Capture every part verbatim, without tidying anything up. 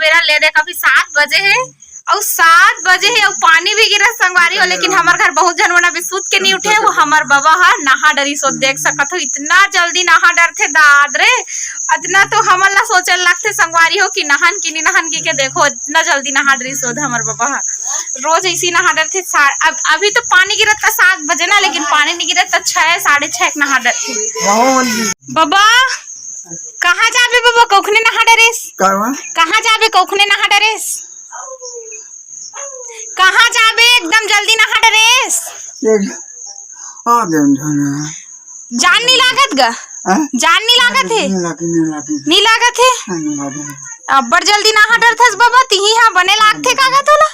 बेरा ले देख, अभी सात बजे हे, अउ सात बजे हे, अउ पानी भी गिरत संगवारी हो, लेकिन हमर घर बहुत झन मन अभी सूत के नहीं उठे। वो हमर बबा ह नहा डरिस हो, देख सकत हो, इतना जल्दी नहा डरथे दाद रे। इतना तो हमन ला सोचल लगथे संगवारी हो कि नहन की नहीं नहन की के, देखो इतना जल्दी नहा डरिस हो हमर बबा ह। रोज ऐसी नहा डरथे। सा-, अब अभी तो पानी गिरत था सात बजे ना, लेकिन पानी नहीं गिरत तो छह, साढ़े छह के नहा डरथे। बबा, कहाँ जाबे बबा? कौखने नहा डरेस? कहाँ जाबे? कौखने नहा डरेस? कहाँ जाबे? एकदम जल्दी नहा डरेस। आ गए हम जाने। जान नहीं लागत गा? हैं? जान नहीं लागत हे? नहीं लागे, नहीं लागे। नहीं लागत हे? हाँ, नहीं लागे। अब्बड़ जल्दी नहा डरथस बबा, तिही हा बने लागथे का गा तोला?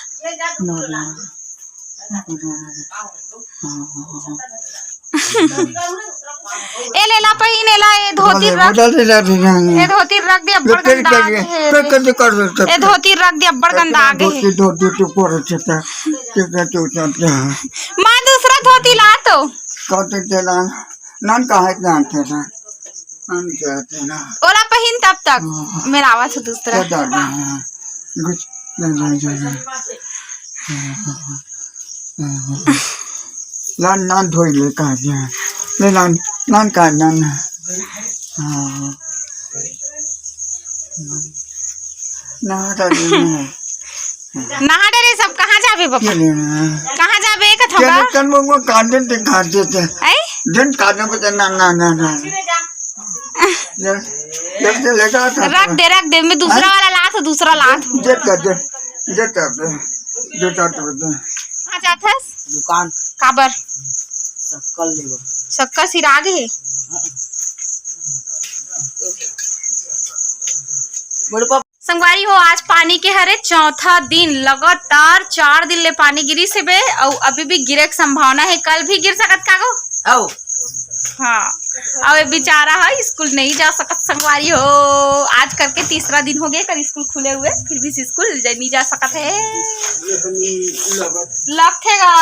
ना, ना। हाँ, हाँ, हाँ। ए लेला पहिन, एला, ए धोती रख। ए धोती रख दे, अब्बड़ गंदा आगे हे। ए धोती रख दे, अब्बड़ गंदा आगे हे। धोती, धोती तो पर चता। माँ, दूसरा धोती ला तो। नान कहाँ है, नान थे ना। नान क्या थे ना। ओला पहिन तब तक। हाँ। मेरा आवाज हो दूसरा। क्या डाल रहे हैं? कुछ नहीं, नहीं, नहीं, नहीं। हाँ, हाँ, हाँ। हाँ, हाँ, हाँ। लान, नान धोई ले कहाँ गया? ले नान, नान कहाँ, नान? हाँ। नहा डाले ना। नहा डाले सब, कहाँ जाबे बाबा? चले ना। कहाँ जाबे, एक थोड़ा? चले, चल, वो, वो काट देते, काट देते। आई? दिन काटने को तो ना, ना, ना, ना। ले, ले, ले जा, रख दे, रख दे, मैं दूसरा वाला लात, दूसरा लात। जे कर दे, जे कर दे, जे कर दे। कहाँ जाथस? दुकान। काबर? शक्कर लेबो। शक्कर सिरा गे हे। बड़े पापा। संगवारी हो, आज पानी के हरे चौथा दिन, लगातार चार दिन ले पानी गिरिस हे बे, अउ अभी भी गिरे के संभावना हे, कल भी गिर सकत का गो? आओ। हाँ, अउ ये बेचारा ह स्कूल नहीं जा सकत संगवारी हो। आज करके तीसरा दिन हो गया कर स्कूल खुले हुए, फिर भी स्कूल जा-, नहीं जा सकत हे। लगथे गा।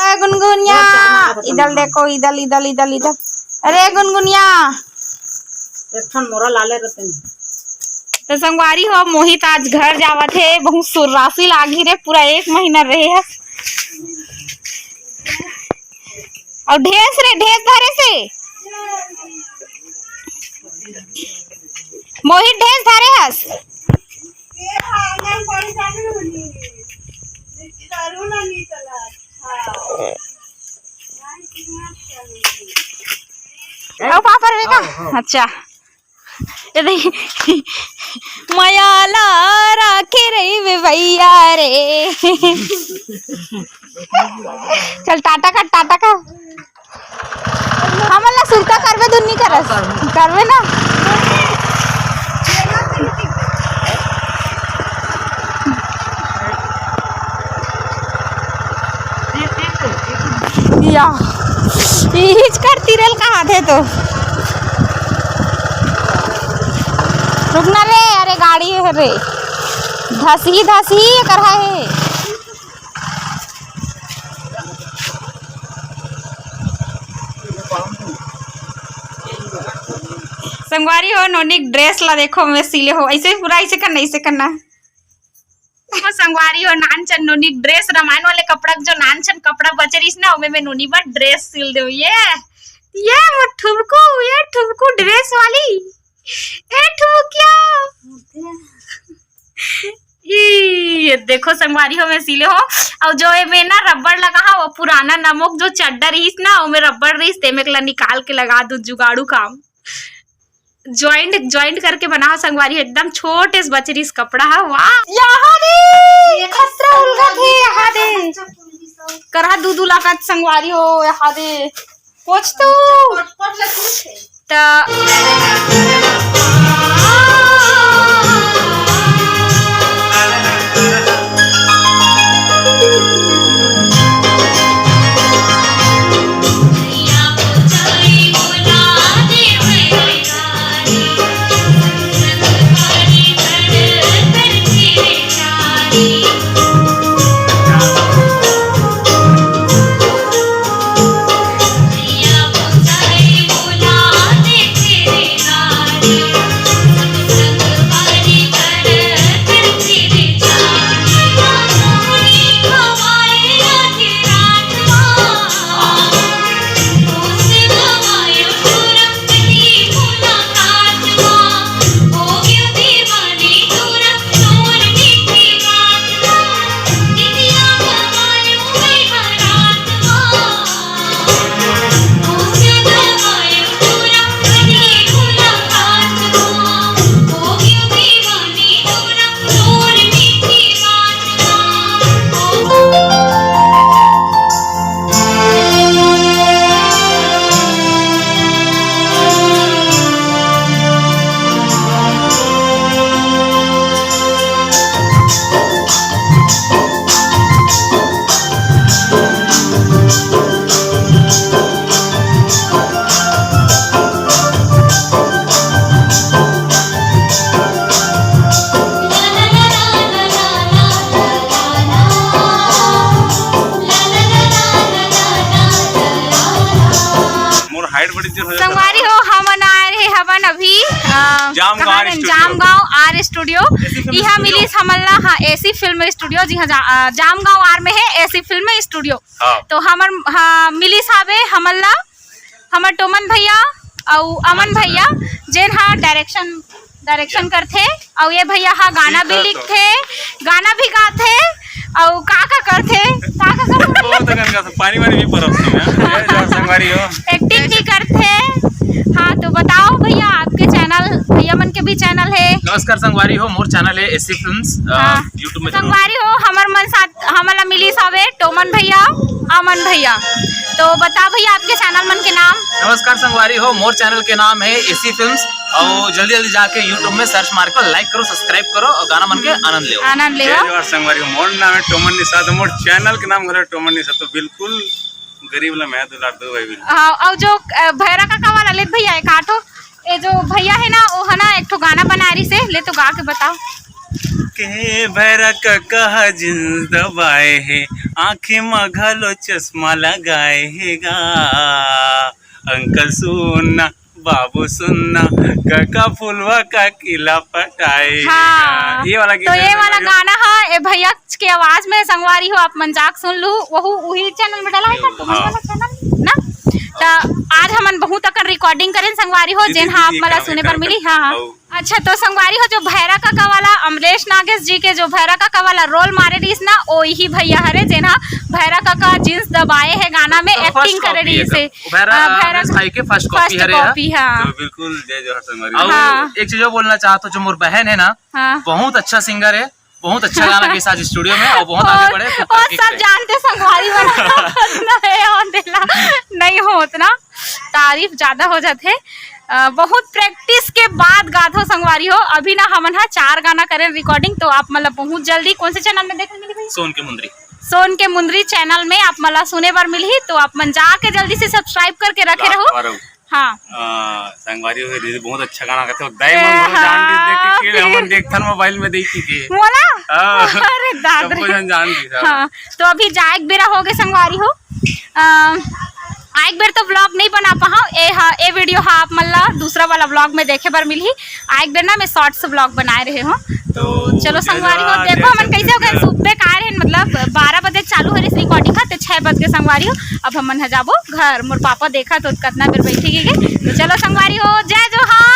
ए गुनगुनिया, इधर देखो, इधर, इधर, इधर, इधर। अरे गुनगुनिया। एक ठन मोरा लाले रतन। तो संगवारी हो, मोहित आज घर जावत हे, बहुत सुर्रासी लागी रे, पूरा एक महीना रहे हस। अउ ढेस रे, ढेस धरे से। मोहित ढेस धरे हस। अउ पापा रे का? हाँ, हाँ। अच्छा। ये देख, मया ला राखे रहिबे भैया रे। चल टाटा कर, टाटा कर। हमन ला सुरता करबे, दुन्नी करस। करबे ना। या, इहिच कर तिरेल कहा थे तो। रुकना रे, अरे गाड़ी हे रे। धसही, धसही करा हे। संगवारी हो, नोनी के dress ला देखो, मैं सिले हो। ऐसे पूरा ऐसे करना, ऐसे करना। देखो संगवारी हो, नान चन नोनी के dress, रामायण वाले कपड़ा के जो नान चन कपड़ा बचे रहिस ना, ओमे मैं नोनी बर dress सिल देव। ये, ये वो ठुमकू, ये ठुमकू dress वाली, ए ठुमकिया। ई, ये देखो संगवारी हो, मैं सिले हो, अउ जो एमे ना रबड़ लगा हा, वो पुराना नमक जो चड्डा रहिस ना, ओमे रबड़ रहिस, तेमे ला निकाल के लगा दू, जुगाड़ू काम। Joint, joint करके बना हा संगवारी, एकदम छोटे से बचे रहिस कपड़ा हा। वाह, यहाँ रे खतरा उलगा थे, यहाँ दे करहा दू दू लाखत संगवारी हो, यहाँ दे। पोछ तो। त संगवारी हो, हमन आए रहे हवन अभी, अ, जामगांव कहाँ आर रे? स्टूडियो। जामगांव आर स्टूडियो। एसी फिल्म इहा स्टूडियो। मिलिस हमन ला, हाँ, एसी फिल्म स्टूडियो, जी हाँ, जा-, अ, जामगांव आर में है एसी फिल्म स्टूडियो। हाँ। तो हमर, हाँ, मिलिस हावे हमन ला हमर टोमन भैया अउ अमन भैया, जेन हा डायरेक्शन, डायरेक्शन करथे, अउ ये भैया हा गाना भी लिखथे, गाना भी गाथे, अउ का का करथे, का का करथे? बहुत अकन का पानी वानी भी परसथे। जय जोहार संगवारी हो। एक्टिंग भी करथे। हाँ, तो बताओ भैया, आपके चैनल, भैया मन के भी चैनल है। नमस्कार संगवारी हो, मोर चैनल है एसी फिल्म्स, अ, हाँ। YouTube में जरूर। संगवारी हो, हमर मन साथ, हमन ला मिलिस हावे टोमन भैया, अमन भैया। तो बता भैया, आपके चैनल मन के नाम। नमस्कार संगवारी हो, मोर चैनल के नाम है एसी फिल्म्स, और जल्दी जल्दी जाके YouTube में सर्च मार कर लाइक करो, सब्सक्राइब करो और गाना मन के आनंद लेवो। आनंद लेवो। जय जोहार संगवारी हो, मोर नाम है टोमन निषाद, मोर चैनल के नाम घलो टोमन निषाद। तो बिल्कुल गरीब ला मैं दुलार दो भाई, बिल्कुल। हाँ, और जो, अ, भैरा काका वाला लेत भैया, एक आठो, ये जो भैया है ना, वो है ना, एक ठो गाना बना रही से, ले तो गा के बताओ। के भैरा काका हा जींस दबाए हे, आँखी मा घलो चश्मा लगाए हे गा। अंकल सुनना, बाबू सुनना, काका फुलवा काकी ला पटाए हे हाँ। गा। ये वाला गीत तो है ये ना वाला भैया? गाना हा, ए भैया के आवाज में संगवारी हो, आप मन जाके सुन लू, वहू उही चैनल में डला है ना, हाँ। तुम्हारा वाला चैनल ना। तो आज हमन बहुत अकन रिकॉर्डिंग करेन संगवारी हो, जी, जेन जी, हा आप जी, मन ला काम सुने बर करत मिली। हाँ, हाँ। हूँ। अच्छा, तो संगवारी हो, जो भैरा काका वाला, अमलेश नागेश जी के जो भैरा काका वाला रोल मारे रहिस ना, ओ इही भैया हरे, जेन हा भैरा काका जींस दबाए हे गाना में तो एक्टिंग करे रहिस हे। वो भैरा, हाँ, भैरा अमलेश भाई के फर्स्ट कॉपी हरे, हाँ। कॉपी, हाँ। तो बिल्कुल जय जोहार संगवारी। और हाँ। एक चीज और बोलना चाहता हूँ, जो मोर बहन है ना, हाँ। बहुत अच्छा सिंगर है, बहुत अच्छा गाना गाइस आज स्टूडियो में, और बहुत आगे बढ़े, खूब और तरक्की सब करे। जानते संगवारी वाला नहीं होत ना, तारीफ ज्यादा हो जाथे। अ, बहुत प्रैक्टिस के बाद गाथो संगवारी हो। अभी ना हमन हा चार गाना करेन रिकॉर्डिंग, तो आप मतलब बहुत जल्दी कौन से चैनल में देखे मिली भैया? सोन के मुंदरी। सोन के मुंदरी चैनल में आप मन ला सुने बर मिलही, तो आप मन जाके जल्दी से सब्सक्राइब करके रखे रहो। हाँ। अ, संगवारी हो, दीदी बहुत अच्छा गाना गाथे। दाई ए, मन घलो जान दी, देख के, हमन देखथन मोबाइल में देख के। मोला? हाँ। अरे दादा रे। सबको जन जान दी, हाँ। हाँ, तो अभी जाए के बेरा हो गए संगवारी हो। अ, आए के बेर तो व्लॉग नहीं बना पाहव। ए हा, ए वीडियो हा आप मन ला दूसरा वाला व्लॉग में देखे बर मिलही। आए के बेर ना मैं शॉर्ट्स व्लॉग बनाए रहे हो। तो तो चलो जय संगवारी हो, जोहार, देखो जय हमन कैसे हो गए, छत्तीसगढ़। सुबह का रहे, मतलब बारह बजे चालू हो रही रिकॉर्डिंग हा, तो छह बज के संगवारी हो। अब हमन ह जाबो घर, मोर पापा देखा तो कितना बेर बैठी गई। तो चलो संगवारी हो, जय जोहार।